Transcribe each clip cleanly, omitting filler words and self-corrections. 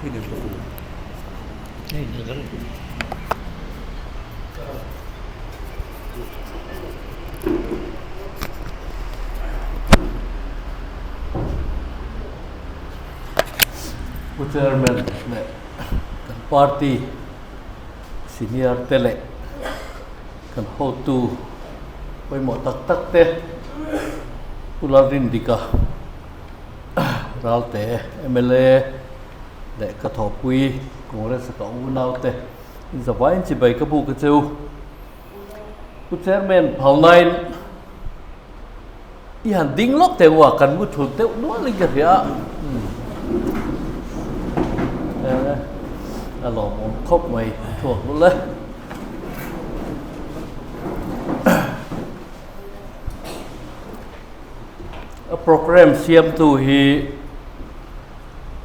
Pu Chairman leh kan party senior te leh kan hotu pawimawh tak tak te Pu Lalrindika Ralte mla leh ka thawhpui Congress a ka unaute in zavaiin chibai ka buk a che u. Pu Chairman Phalnain i han ding lawk teh u a, kan mu thut deuh nual in ka hria a. A lawmawm khawp mai thuak lul e. A programme siamtu hi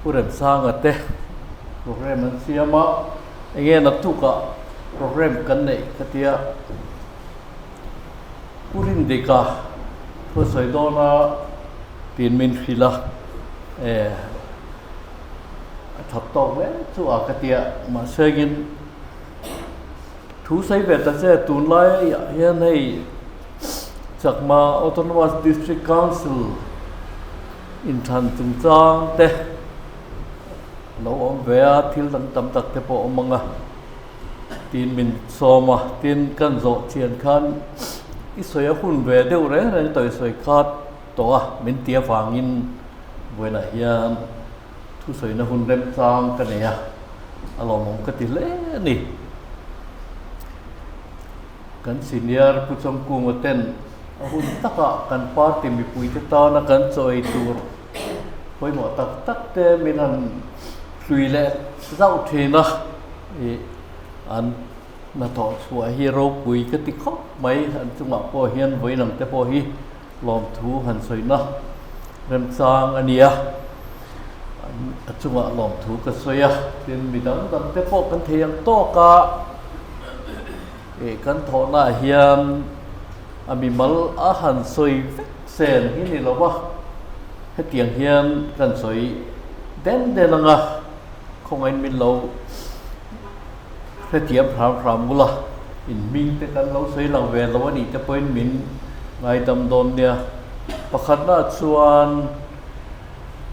Pu Remsanga te programme an siam a, enge naktukah programme kan neih ka tia Pu Rindika thu sawi dawn a tiin min hrilh a, e a that tawk hle chu a ka tia mahse engin thu sawi ve ta che tunlai ah hian hei Chakma Autonomous District Council Inthlan chungchang te lo awm ve a, thil dang tam tak te pawh a awm ang a, tin min sawm a, tin kan zawh chian khan i sawi a hun ve deuh reng reng tawh i sawi khat tawh a, min ti avangin vawiinah hian thusawina hun remchang ka nei a, a lawmawm ka ti hle a ni. Kan senior Pu Chawngkunga ten a hun takah kan party mipuite tana kan chaw ei tur pawimawh tak tak te min han hlui leh zauh thin a, ih an hnathawh chhuah hi ropui ka ti khawp mai, an chungah pawh hian vawiin ang te pawh hi lawmthu han sawina remchang a ni a, a chungah lawmthu ka sawi a, tin midang dang te pawh kan thei ang tawk a. Ih kan thawhnaah hian a mimal a han sawi vek sen hi ni lo va, hetiang hian kan sawi den den ang a, khawngaiin min lo hrethiam hram hram bul a, in hming te kan lo sawi lang ve lo a nih te pawhin min ngaidam dawn nia. Pakhatnaah chuan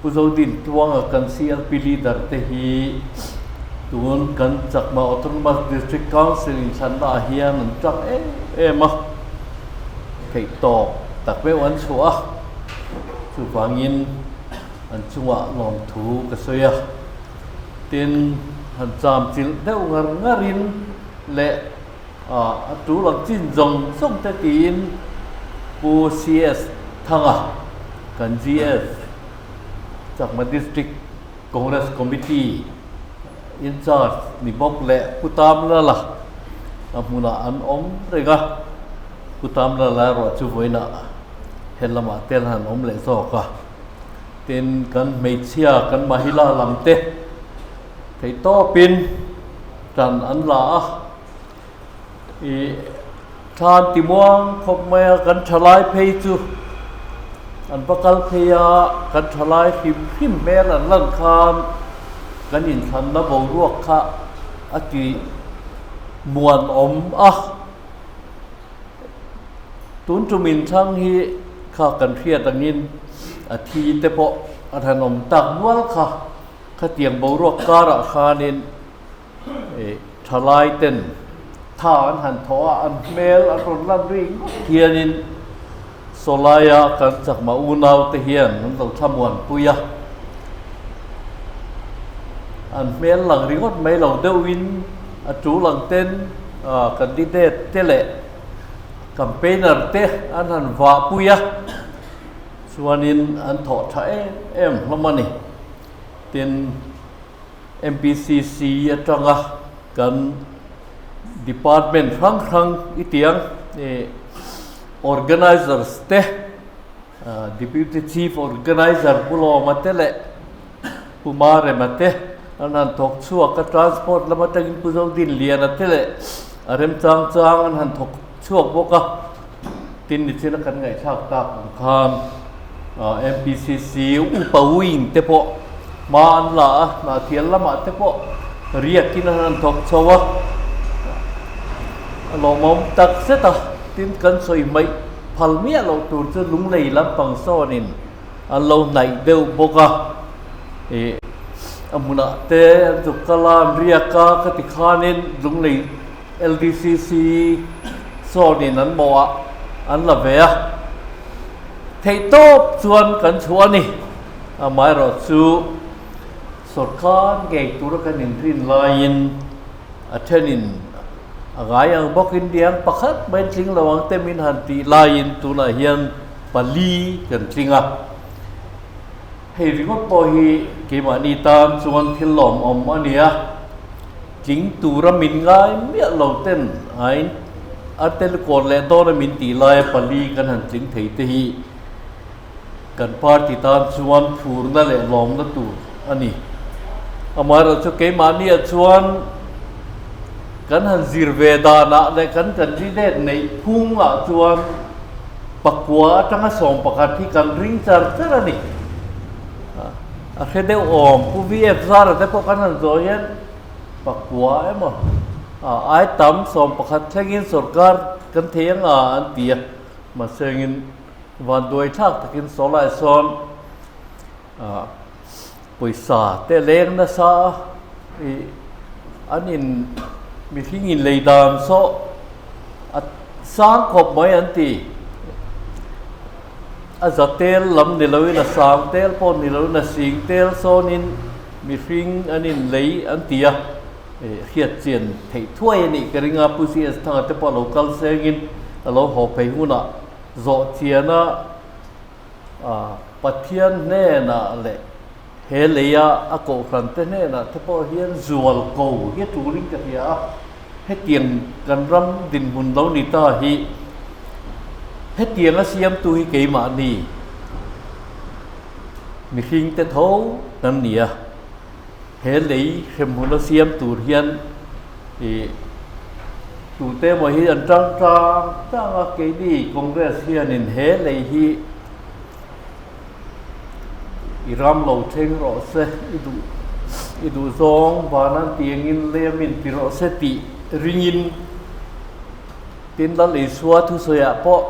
Pu Zodin Tuanga kan CLP leader te hi tun kan Chakma Autonomous District Council inthlanna ah hian an tang em em a, theihtawp tak meuh an chhuah a, chuvangin an chungah lawmthu ka sawi a, tin han cham chilh deuh ngar ngarin leh a tul ang chin zawng zawng te tiin Pu CS Thanga kan GS Chakma District Congress Committee in charge ni bawk leh Pu Tamlala a hmunah an awm reng a, Pu Tamlala erawh chu vawiinah he lamah te an han awm leh zawk a, tin kan hmeichhia kan Mahila lam te theihtawpin tan an la a. Ih thlan ti muang khawp mai a kan thalai phei chu an va kal phei a kan thalai hrim hrim hmel an lan khan kan inthlanna boruak kha a ti muan awm a tun tum inthlang hi kha kan hriat angin a thi te pawh a thenawm tak nual kha khatiang boruak karah khanin. Thalai ten tha an han thawh a, an hmel an rawn lan ri ngawt hianin Sawlaia kan chakma unau te hian an lo thlamuan pui a, an hmel lang ringawt mai lo deuhin a tul ang ten candidate te leh campaigner te an han vah pui a, chuanin an thawh tha em em hlawm a ni. Tin. MPCC atanga kan department hrang hrang i tiang ih organizers te deputy chief organizer Pu Lawma te leh Pu Marema te an han thawk chhuak a transport lam atangin Pu Zodinliana te leh a remchang chang an han thawk chhuak bawk a tin nichina kan ngaihthlak tak ang khan MPCC upa wing te pawh. Hma an la a, Hnahthial lamah te pawh riakin an han thawk chho a, a lawmawm tak zet a, tin kan sawi hmaih phal miah loh tur chu lunglei lampang sawnin an lo hnaih deuh bawk a, ih a hmunah te an zuk kal a, an riak a, khati khanin lunglei LDCC sawnin an mawhah an la ve a, theihtawp chuan kan chhuah a ni. Amaherawhchu, sawrkar ngei tura kan inrin laiin a thenin a ngai ang bawkin diang pakhat mai tling lo ang te min han tih laiin tunah hian pali kan tling a. Hei ringawt pawh hi keimahni tan chuan thil lawmawm a ni a, tling tura min ngai miah lo ten aiin a tel kawn leh dawn a min tih laia pali kan han tling thei te hi Kan party tan chuan phurna leh lawmna tur a ni. Amaherawhchu keimahniah chuan kan han zir ve danah leh kan candidate neih phungah chuan pakua atanga 11 hi kan ring char char a ni. A hre deuh awm Pu VF Zara te pawh kan han zawh hian pakua emaw ai tam 11 thlengin sorkar kan thei anga an ti a, mahsengin Vanduai thlak takin sawlai sawn pawisa te leng nasa a, ih an in mihring in lei dan saw a sang khawp mai an ti. A za tel lam ni loin a sang tel pawh ni loin a sing tel sawnin mihring an in lei an ti a, ih hriat chian theih thuai a nih ka ring a, Pu CS Thanga te pawh a lo kal sengin a lo haw phei hunah. Zawh chiana Pathian hnenah leh he leia a kohhrante hnenah te pawh hian zual ko hi a turin ka hria a, hetiang kan ram dinhmun lo ni ta hi hetianga siamtu hi keimahni mihringte tho kan ni a, he lei hremhmuna siam tur hian ih Tute emaw hi an tang tang tang a, keini Congress hianin he lei hi i ram lo thleng rawh se, i duh i duh zawng van an tiangin lem in ti rawh se tih ringin tin Lal Isua thusawiah pawh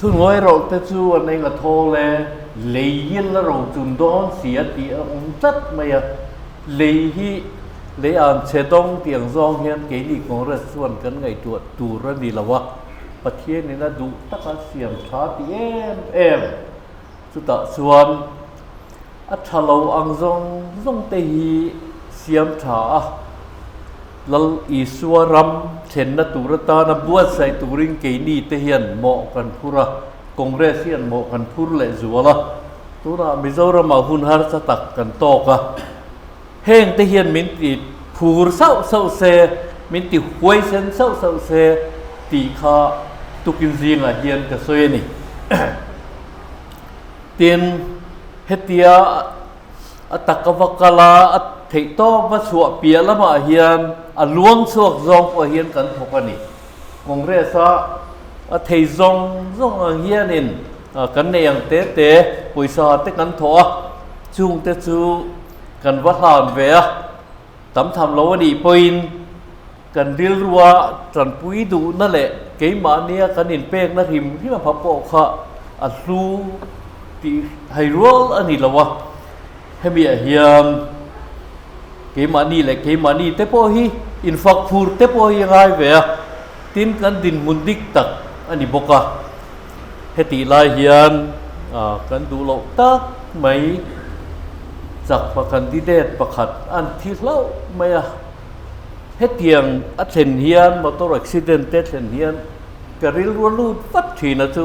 Thungawi rawh te chu an eng a thawl e, lei in la ro chun dawn si a tih a awm tlat mai a, lei hi lei an chhe dawng tih ang zawng hian keini Congress chuan kan ngaihtuah tur a ni lo a, Pathian in a duh taka siam tha ti em em chutah chuan a tha lo ang zawng zawng te hi siam tha a. Lal Isua ram thlenna tur atana buatsaih turin keini te hian mawh kan phur a, Congress hian mawh kan phur leh zual a, tunah Mizoramah hun harsa tak kan tawk a, heng te hian min ti phur sauh sauh se, min ti huaisen sauh sauh se tih kha tukin zingah hian ka sawi a ni. Tin, hetia. A tak a va kal a, a theih tawp va chhuah piah lamah hian a luang chhuak zawng pawh hian kan thawk a ni. Congress a a thei zawng zawng ang hianin kan nei ang te te pawisa te kan thawh a, chung te chu kan va hlan ve a, tam tham lo a nih pawhin kan rilrua tanpui duhna leh keimahnia kan inpekna hrim hrim a pha pawh kha a hlu tih hai rual a ni lo a, hemiah hian keimahni leh keimahni te pawh hi infak phur te pawh hi a ngai ve a, tin kan dinhmun dik tak a ni bawk a, hetih lai hian kan duh loh tak mai chak candidate pakhat an thi hlauh mai a. Hetiang a thlen hian motor accident te thlen hian ka rilru a lut vat thin a chu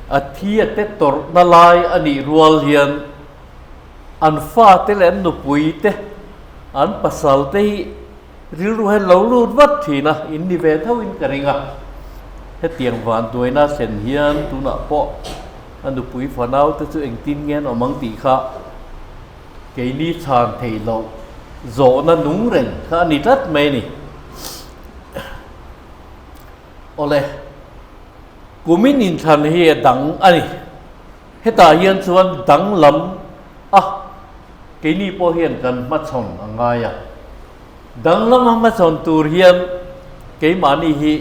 a thi a te tawrhna lai a nih rual hian an fate leh an nupui te an pasal te hi rilru hian lo lut vat thin a in ni ve tho in ka ring a hetiang vanduaina thlen hian tunah pawh a nupui fanau te chu engtin nge an awm ang tih kha Keini chhan theih loh zawhna nung reng kha a ni tlat mai a ni. Awle, kumin inthlan hi a dang a ni. Hetah hian chuan danglam a keini pawh hian kan hmachhawn a ngai a. Danglam a hmachhawn tur hian keimahni hi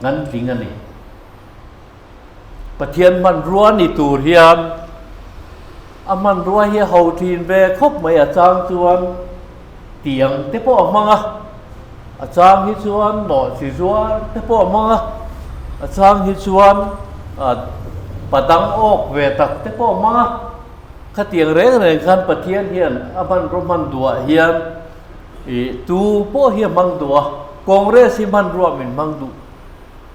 kan tling a ni. Pathian hmanrua ni tur hian a hmanrua hi a ho thin ve khawp mai a chang chuan tiang te pawh a hmang a, a chang hi chuan nawh chi zuar te pawh a hmang a, a chang hi chuan pa dang awk ve tak te pawh a hmang a. Khatiang reng reng khan Pathian hian a hmanraw hman duhah hian ih tu pawh hi a hmang duh a, Congress hi hmanrua min hmang duh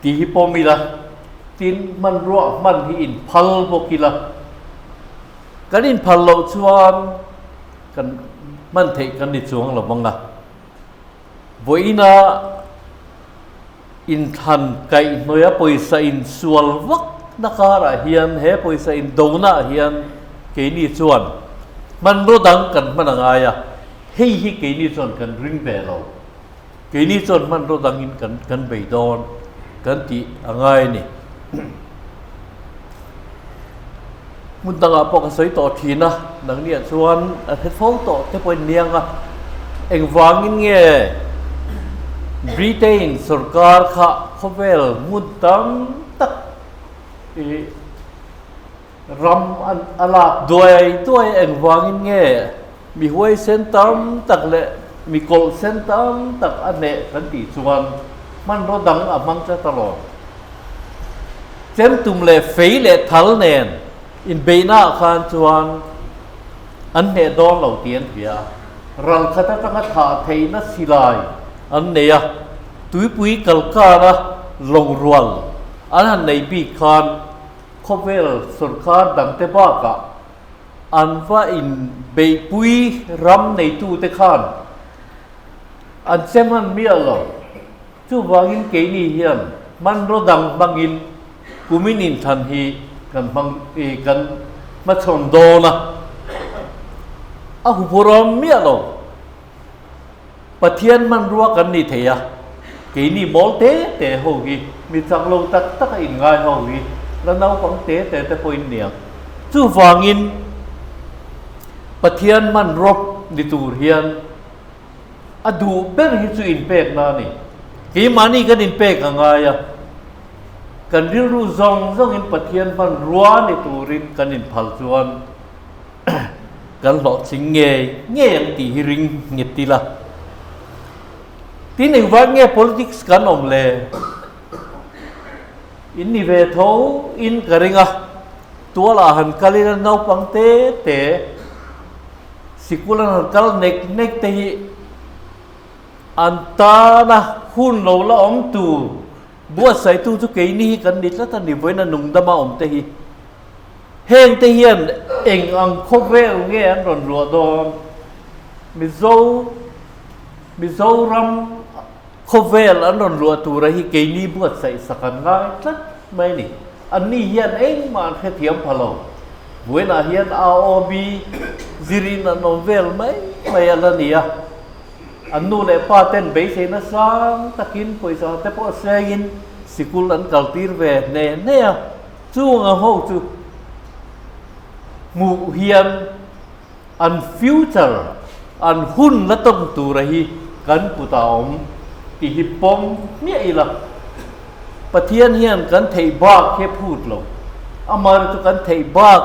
tih hi pawm ila, tin hmanrua hman hi inphal bawk ila, kan inphal loh chuan kan hman theih kan ni chuang lo vang a. Vawiina inthlan kaihhnawih a pawisa insual vak na karah hian he pawisa indona ah hian keini chuan hmanraw dang kan hman a ngai a, hei hi keini chuan kan ring ve lo. Keini chuan hmanraw dangin kan kan bei dawn kan tih a ngai a ni. Hmun dangah pawh ka sawi tawh thin a, nangniah chuan a hre fo tawh te pawhin niang a, engvangin nge Britain sorkar kha khawvel hmun tam tak ih ram a lak duai duai engvangin nge Mi huaisen tam tak leh mi kawlhsen tam tak a hneh kan tih chuan hmanraw dang a hmang tlat alawm. Chemtum leh fei leh thal nen inbeihnaah khan chuan an hneh dawn lo tih an hria a. Ral khat atanga thlah theihna silai an nei a, tuipui kalkara lawng rual an han nei bik khan khawvel sawrkar dangte bakah An va inbeihpui ram neitute khan an che hman miah lo. Chuvangin keini hian hmanraw dang hmangin kumin inthlan hi kan hmang kan hmachhawn dawn a, a huphurhawm miah lo. Pathian hmanrua kan ni thei a, keini mawl te te ho hi, mi chak lo tak tak a inngai ho hi, la naupang te te te pawhin niang. Chuvangin Pathian hmanraw ni tur hian a duh ber hi chu inpekna a ni. Keimahni kan inpek a ngai a, kan rilru zawng zawngin Pathian hmanrua ni turin kan inphal chuan, Kan hlawhtling ngei ngei ang tih hi ring nghet ila. Tin engvang nge politics kan awm le? In ni ve tho in ka ring a, tualah han kal ila naupang te te sikul an han kal nek nek te hi an tana hun lo la awm tur buatsaihtu chu keini hi kan ni tlat a ni, vawiin a nungdama awm te hi. Heng te hian eng ang khawvel nge an rawn luah dawn? Mizo, Mizoram khawvel an rawn luah tura hi keini buatsaih sak an ngai tlat mai a ni. Anni hian engmah an hrethiam pha lo. Vawiinah hian AOB zirin an awm vel mai mai a la ni a. An nu leh pa ten beiseina sang takin pawisa te pawh sengin sikul an kaltir ve hne hne a. Chung ang ho chu hmuh hian an future, an hun la tawng tura hi kan kut a awm tih hi pawm hmiah ila. Pathian hian kan theih bak hi a phut lo. Amaherawhchu chu kan theih bak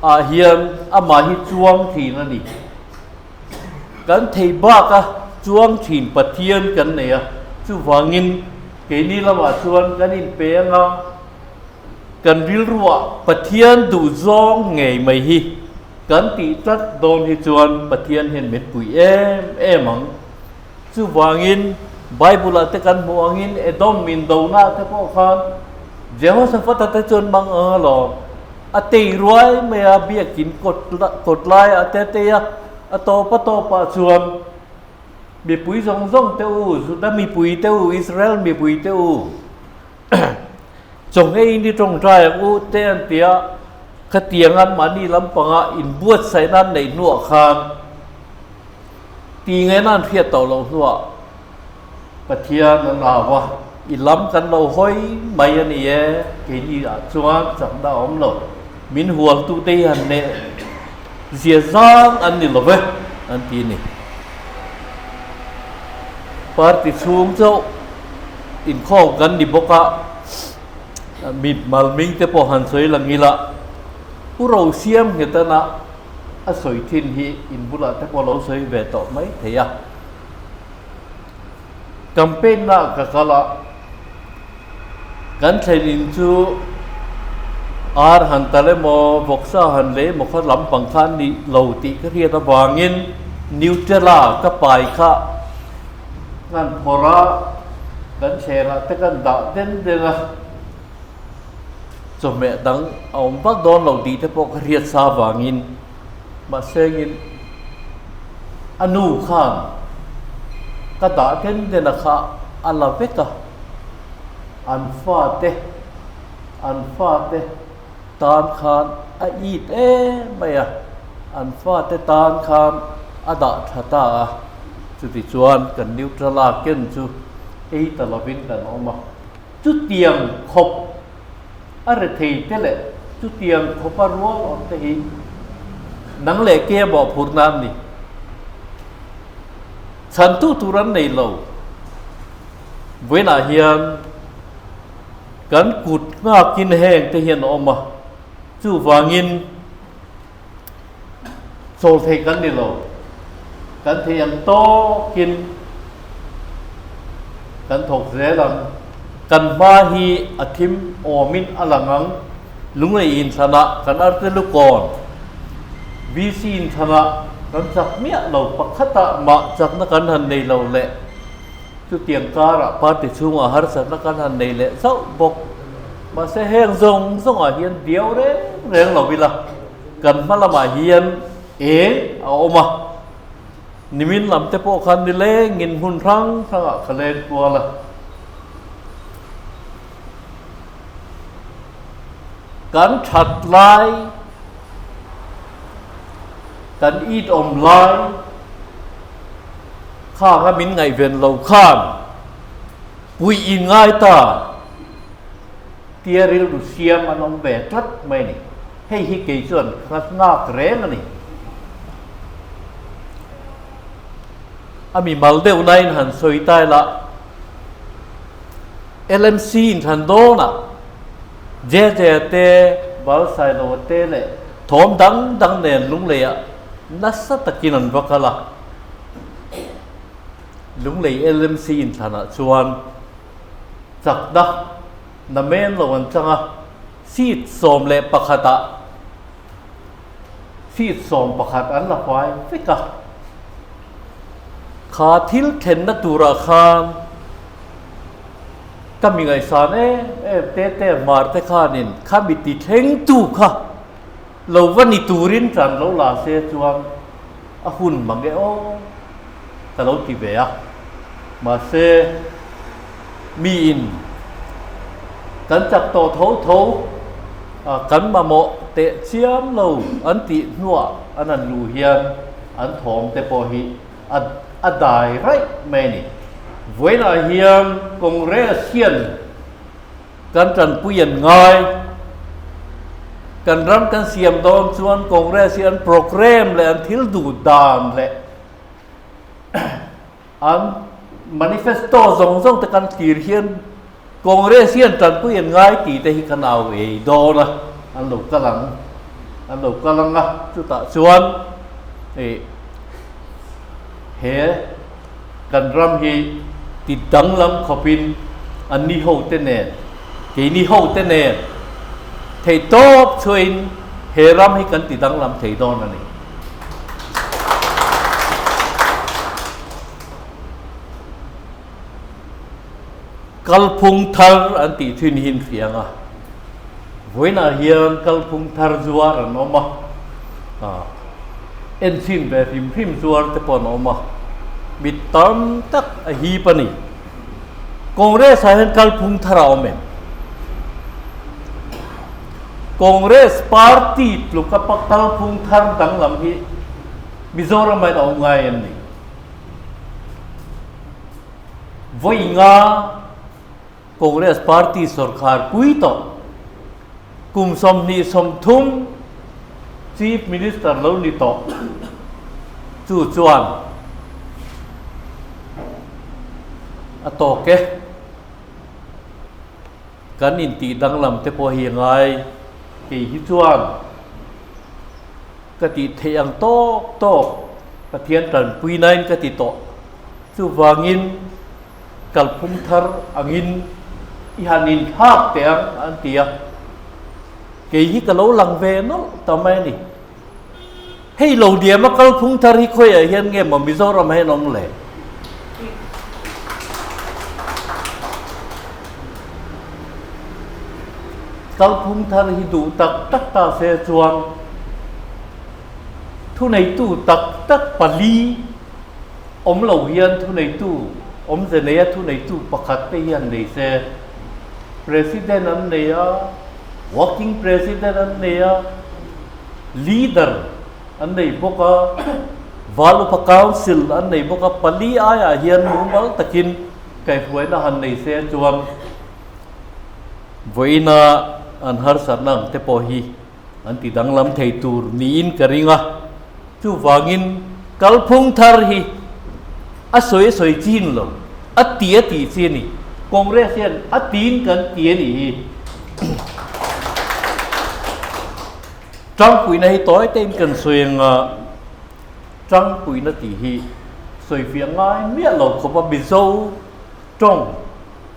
ah hian amah hi chuang thin a ni. Kan theih bak a chuang thin Pathian kan nei a, chuvangin keini lamah chuan kan inpe anga kan rilruah Pathian duhzawng ngei mai hi kan tih tlat dawn hi chuan Pathian hian min pui em em ang. Chuvangin Bible-ah te kan hmuh angin Edom indona te pawh khan Jehoshaphat-a te chuan mang ang alawm. A tei ruai mai a, biakin kawt lai a te tei a, a tawp a tawpah chuan mipui zawng zawng te u, Juda mipui te u, Israel mipui te u, chawnghei ni tawngtai ang u te an ti a, khatiang an mahni lampanga inbuatsaih nan neih hnuah khan ti nge nan hriat tawh loh hnuah Pathian an au a. I lam kan lo hawi mai a ni e, keini ah chuan chakna a awm lo. Min hualtute hi han neh zia zang an ni lo ve, an ti a ni. Party chhung chauh inkhawm kan ni bawk a, mitmal hming te pawh han sawi lang ila, Pu Rosiam Nghetana a sawi thin hi in bulah te pawh lo sawi ve tawh mai thei a. Campaign na ka kal a, kan thlen in chu ar han tal emaw vawksa han lei emaw kha lampang kha an ni lo tih ka hriat avangin Nutella ka pai kha kan phawrh a, kan chhengah te kan dah den den a, chawhmeh dang a awm vak dawn lo tih te pawh ka hriat sa avangin mahse engin a nu khan ka dah den den a kha a la vek a, an fate an fate tan khan a it em mai a, an fate tan khan a dah tha ta a, chutichuan kan neutral a ken chu ei ta lovin kan awm a, chutiang khawp a rethei te leh chutiang khawpa rual awm te hi nang leh ke a bawhphurh nan ni. Chhantu tur an nei lo. Vawiinah hian kan kut nghakin heng te hian a awm a, chuvangin chawl thei kan ni lo. Kan thei ang tawkin kan thawk zel ang. Kan hma hi a thim awmin a lang ang. Lunglei inthlanah kan arte lukawn, VC inthlanah kan chak miah lo, pakhatah mah chakna kan han nei lo leh chutiang karah party chhungah harsatna kan han nei leh zauh bawk. Mahse heng zawng zawngah hian diau reng reng lo ila kan hma lamah hian eng a awm a, nimin lam te pawh khan nilengin hmun hrang hrangah ka leng kual a. Kan that lai, kan it awm lai khang a min ngaihven lo khan puih in ngai ta tia rilru siam an awm ve tlat mai a ni. Hei hi kei chuan ka nghak reng a ni. A mimal deuh nain han sawi ta ila. LMC inthlan dawnah JJ te, Valsailo te leh thawm dang dang nen Lungleiah nasa takin an va kal a. Lunglei LMC inthlanah chuan chakna namen lo an chang a, seat 11 ah seat 11 an la fai vek a. Kha thil thlenna turah khan ka mi ngaihsan em em te te hmar te khanin kha mi ti thlengtu kha lo va ni turin tan lo la se chuan a hun mang e aw ka lo ti ve a. Mahse miin kan chak tawh tho tho kan mamawh teh chiam lo an tih hnuah an han luh hian an thawm te pawh hi a a dai raih mai a ni. Vawiinah hian Congress hian kan tanpui an ngai, kan ram kan siam dawn chuan Congress hi an programme leh an thil duh dan leh an manifesto zawng zawng te kan thlir hian Congress hian tanpui an ngai tih te hi kan au ei dawn a, an lo kal ang, an lo kal ang a, chutah chuan ih he kan ram hi ti danglam khawpin an ni ho te nen, keini ho te nen theihtawp chhuahin he ram hi kan ti danglam thei dawn a ni. Kalphung thar an tih thin hi infiang a, vawiinah hian kalphung thar zuar an awm a, enchhin ve hrim hrim zuar te pawh an awm a, mi tam tak a hip a ni. Congress ah hian kalphung thar a awm em? Congress party tluka kalphung thar danglam hi Mizoram ah hian a awm ngai em ni? Vawi nga Congress party sawrkhar pui tawh kum 20, 30 Chief Minister lo ni tawh chu chuan a tawk e. Kan intih danglam te pawh hi ngai kei hi chuan ka tih theih ang tawk tawk Pathian tanpui nain ka ti tawh. Chuvangin kalphung thar angin i han inthlak teh ang an ti a, kei hi ka lo lang ve nawlh ta mai a ni. Hei lo diam a kalphung thar hi khawiah hian nge maw Mizoram ah hian awm le? Kalphung thar hi duh tak tak ta se chuan thuneitu tak tak pali awm lo hian thuneitu awmze neia thuneitu pakhat te hian nei se. President an nei a, working president an nei a, leader an nei bawk a, Valupa Council an nei bawk a, pali aiah hian mumal takin kaihhruaina han nei se chuan vawiina an harsatna ang te pawh hi an ti danglam thei tur niin ka ring a. Chuvangin kalphung thar hi a sawi a sawi chin lo, a ti a tih chi a ni. Congress hian a tiin kan ti a nih hi. Tangpuina hi tawi tein kan sawi ang a, tangpuina tih hi sawi fiah ngai miah lo khawp a, Mizo tawng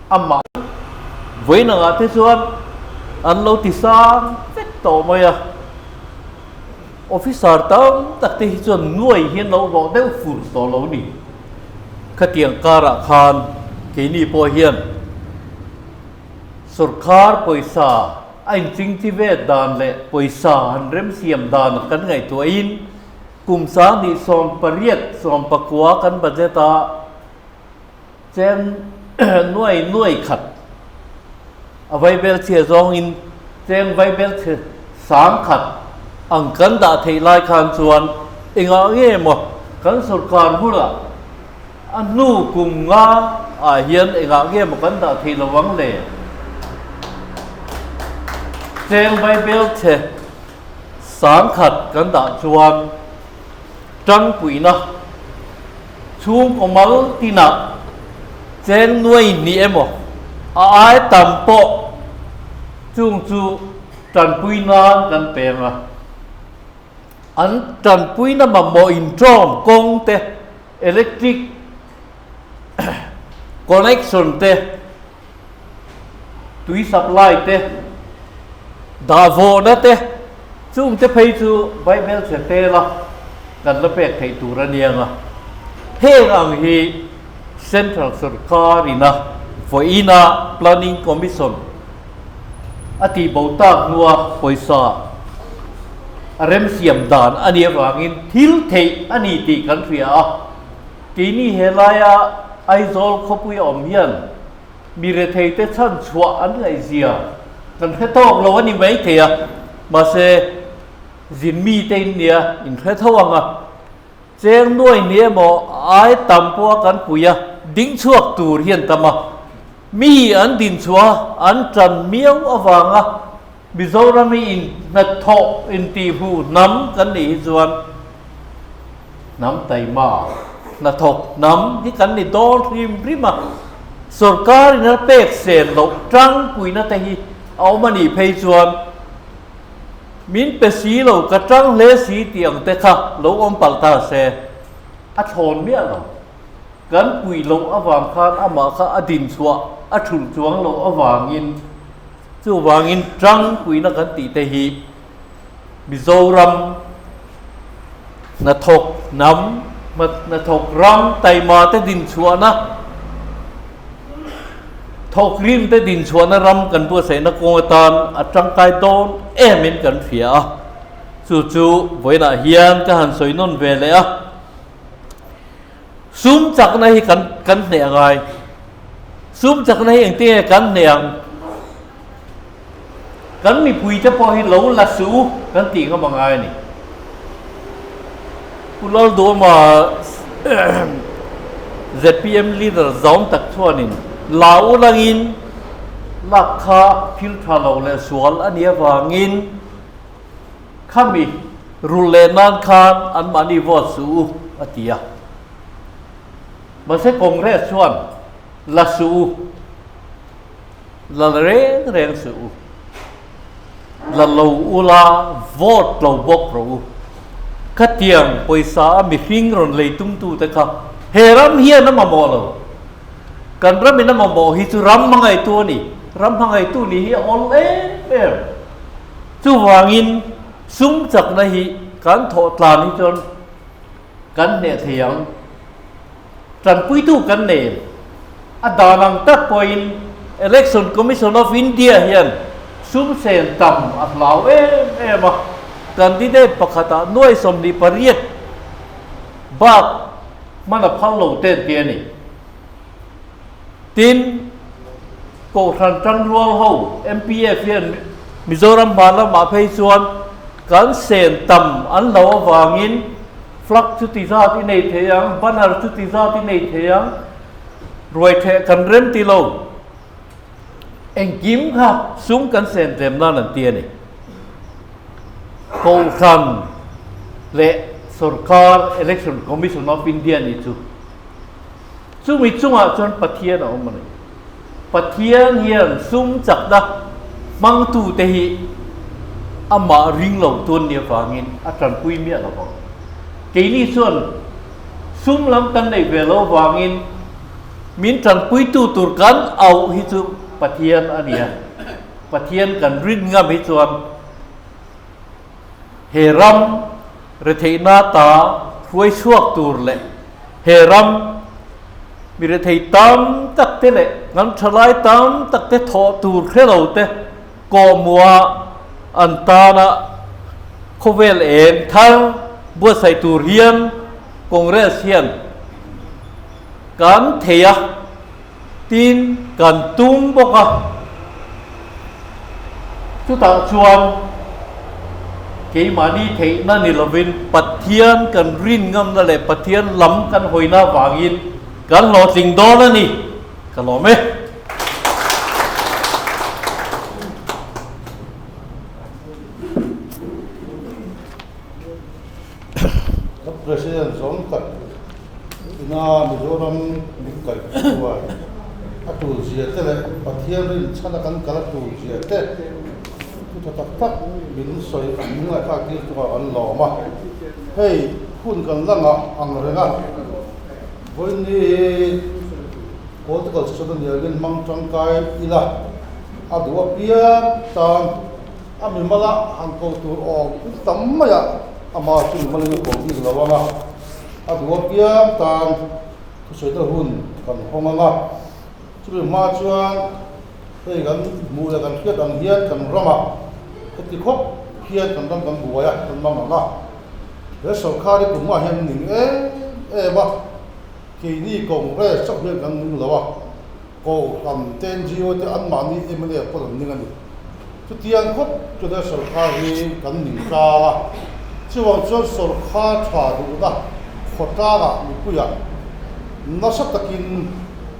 amah vawiin angah te chuan an lo ti sang vek tawh mai a, officer tam tak te hi chuan nuai hi an lo hlawh deuh fur tawh lo ni. Khatiang karah khan keini pawh hian Sorkar pawisa a inchingchi ve dan leh pawisa han remsiam dan kan ngaihtuahin kum 2018, 19 kan budget a cheng nuai nuai khat a vaibel chhia zawngin cheng vaibel chhe sang khat ang kan dah theih lai khan chuan engah nge maw kan sorkar hmunah A hnu kum nga ah hian engah nge maw kan dah thei lo ang le? Cheng Bible chhe 10,000 kan dah chuan tangpuina chhungkaw mal tinah cheng nuai hnih emaw a ai tam pawh chung chu tanpui nan kan peng a. An tanpuina mamawh intawm kawng te Electric connection te, tui supply te, dahvawhna te, chung te phei chu Bible chhe tela kan la pek theih tur a niang a. Heng ang hi Central Sorkar ina vawiina Planning Commission a tihbo tak hnua pawisa a remsiam dan a nih avangin thil theih a ni tih kan hria a. Keini helaia Aizawl khawpui a awm hian mi retheite chhan chhuah an ngaihzia kan hre tawk lo a ni maithei a, mahse zin mite in nia in hre tho ang a. Cheng nuai ni emaw ai tam pawh a kan pui a, ding chhuak tur hian tam a. Mi an din chhuah a, an tan miau avanga Mizoram hi in hnathawh intihhmuh hnam kan nih hi chuan hnam taima hnathawk hnam hi kan ni dawn hrim hrim a. Sorkar in a pek sen loh tangpuina te hi a awm a nih phei chuan Min pe si lo, ka tang hle si tih ang te kha lo awm palh ta se, a thlawn miah lo. Kan puih loh avang khan amah kha a din chhuah a thulh chuang loh avangin chuvangin tang puihna kan tih te hi Mizoram hnathawk hnam, hnathawk ram taima te din chhuahna, Thawkrim te din chhuahna ram kan buatsaihna kawng atan a tangkai dawn emin kan hria a, chu chu vawiinah hian ka han sawi nawn ve leh a. Sum chakna hi kan kan hneh a ngai. Sum chakna hi engtin nge kan hneh ang? Kan mipuite pawh hi lo la suh u kan tih ngam a ngai a ni. Pu Lalduama zpm leader zaum tak chuanin la u langin. lak kha thil tha lo leh sual a nih avangin khami rulh leh nan khan anmahni vote suh u a ti a. Mahse Congress chuan la suh u, la reng reng suh u, la lo ula vote lo bawk rawh u. Khatiang pawisa a mihring rawn lei tumtute kha he ram hian a mamawh lo. Kan ramin a mamawh hi chu ram hmangaihtu a ni. Ram hmangaihtu nih hi a awl em em. Chuvangin sum chakna hi kan thawh tlan hi chuan kan hneh thei ang. Tanpuitu kan nei em? A dan ang tak pawhin Election Commission of India hian sum sen tam a hlau em em a, candidate pakhatah nuai 28 bak hman a phal lo te an ti a ni. Tin, Kohhran Tangrual ho, MPF hian Mizoram hma lamah phei chuan kan sen tam an lo avangin flag chuti zat i nei thei ang, banner chuti zat i nei thei ang, ruaitheh kan rem ti lo. Engkim kha sum kan sen tlem nan an ti a ni. Kohhran leh sorkar Election Commission of India nih chu chumi chungah chuan Pathian a awm a ni. Pathian hian sum chakna hmangtute hi amah ring lo tuan ni avangin a tanpui miah lo vang. Keini chuan sum lam kan neih ve lo avangin min tanpuitu tur kan auh hi chu Pathian a ni a. Pathian kan rin ngam hi chuan he ram retheihna ta hruai chhuak tur leh he ram mi rethei tam tak te leh kan thalai tam tak te thawh tur hre lo te kawhmua an tana khawvel eng thar buatsaih tur hian Congress hian kan thei a. Tin, kan tum bawk a. Chutah chuan keimahni theihna ni lovin Pathian kan rin ngamna leh Pathian lam kan hawina avangin kan hlawhtling dawn a ni. Ka lawm e. Ka President zawng tak ina Mizoram min kaih chuan a tul zia te leh Pathian rin chhana kan kal a tul zia te thu tha tak tak min sawi min ngaihthlak tir chungah kan lawm a. Hei hun kan la ngah ang reng a, vawiin hi political session a nia angin hmang tangkai ila a duh apiang tan A mimala han ko tur awm in tam mai a, ama chu mimalin a ko bik lo ang a, a duh apiang tan thusawina hun kan hawng ang a. Chumi hma chuan hei kan hmuh leh kan hriat ang hian kan ramah heti khawp hian kan ram kan buai a, kan mang ang a. He sawrkar hi tumah hian ning em em a, keini Congress chauh hian kan ning lo a. Kohhran te NGO te anmahni mla pawh an ning a ni. Chutiang khawp chuan sawrkar hi kan ning tlang a, chuvang chuan sawrkar tha duhna khawtlangah mipuiah nasa takin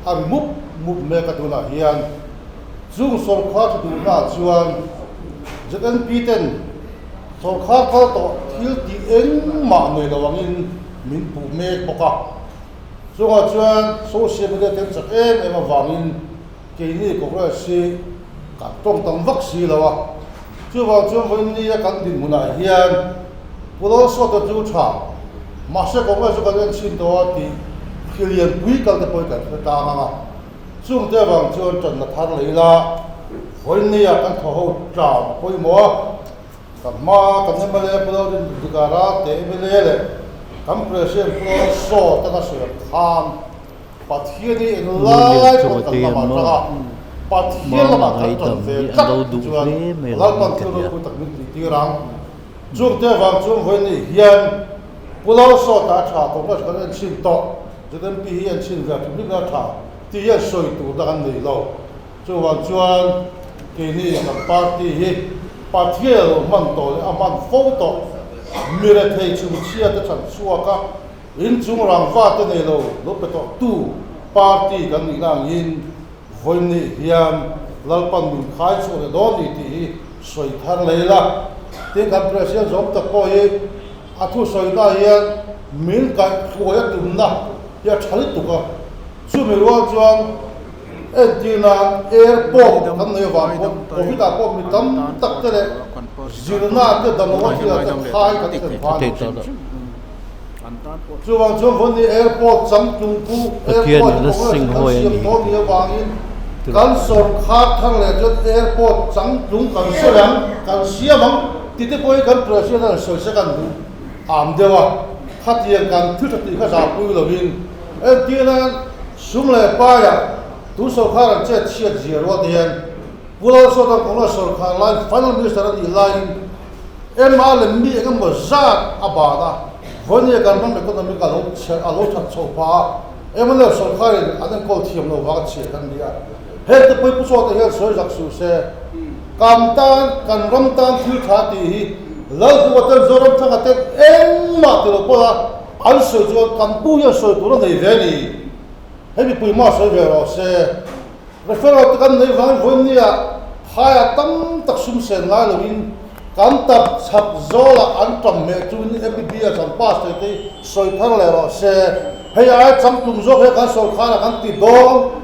a ri mup mup mek a tunah hian chung sawrkar tha duhnaah chuan ZNP ten sawrkar kal tawh thil tih engmah nei lo angin min puh mek bawk a. Chungah chuan social media te an chak em em avangin keini Congress hi kan tawng tam vak si lo a. Chuvang chuan vawiin nia kan dinhmunah hian Pu Lalsawta chu tha, mahse Congress chu kan en chhin tawh a tih khi lianpui kal te pawhin kan hre tlang ang a. Chungte avang chuan tanna thar leh ila vawiin nia kan thaw ho tlan a pawimawh a. Kan hma kan mla Pu Lalrindika Ralte mla leh kan President Pu Lalsawta ka sawi khan Pathian hi englai pawn kan lamah tang a, Pathian lamah kan tan ve tlat chuan Lalpan thil ropui tak min tih tir ang. Chungte avang chuan vawiin hian Pu Lalsawta a tha, Congress kan en chhin tawh, ZMP hi en chhin ve a hrim hrim a tha tih hian sawi tur dang an nei lo. Chuvang chuan keini kan party hi Pathian a lo hman tawh leh a hman fo tawh. Mi rethei chhungchhia te chhan chhuak a, inchung rangva te nei lo lo pe tawh tu party kan nih na angin vawiin hian. Lalpan min khai chhuah leh dawn ni tih hi sawi thar leh ila. Tin, kan President zawm tak pawh hi a thusawina hian min kaihhruai a tumna hi a tha lutuk a. Chumi rual chuan entirna airport kan nei avang pawh Covid ah pawh mi tam tak te leh zirna te damloa thil ah te khai kan thlen phah a ni hrim hrim. Chuvang chuan Vawni airport changtlung chu airport Congress in kan siam dawn ni avangin kan sawrkhar thar leh chuan airport changtlung kan sawi ang, kan siam ang ti te pawhin kan President a rawn sawi se kan duh am deuh a, khatiang kan thil tha tih kha zahpui lovin Entirna, Sum leh Paiah tu sawrkhar an chet chhiat zia ruat hian Pu Lalsawta Congress sawrkhar laiin Finance Minister a nih laiin MR leh mi eng emaw zat a ban a, vawinia kan ram economic a lo a lo that chho phah a, mnf sawrkharin an enkawl thiam lo vang a chhia kan ni a. Heng te pawhin Pu Sawta hian sawi zak suh se, kan tan, kan ram tan thil tha tih hi Lalduha ten Zoramthanga ten engmah ti lo pawh a, An sawi chuan kan pu hian sawi tur a nei ve a ni. Hei mipui mah sawi ve rawh se. Referral te kan nei vangin vawinia phaiah tam tak sum sen ngai loin kan tap chhak zawlah an tam hmeh chungin MBBS an pass thei te hi sawi thar leh rawh se. Hei ai changtlung zawk hian kan sawrkhar ah kan ti dawn,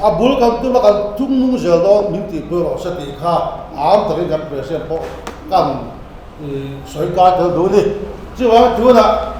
a bul kan tum a kan tum nung zel dawn min tihpui rawh se tih kha am takin kan President pawh kan sawi kai tel duh a ni. Chuvangin tunah.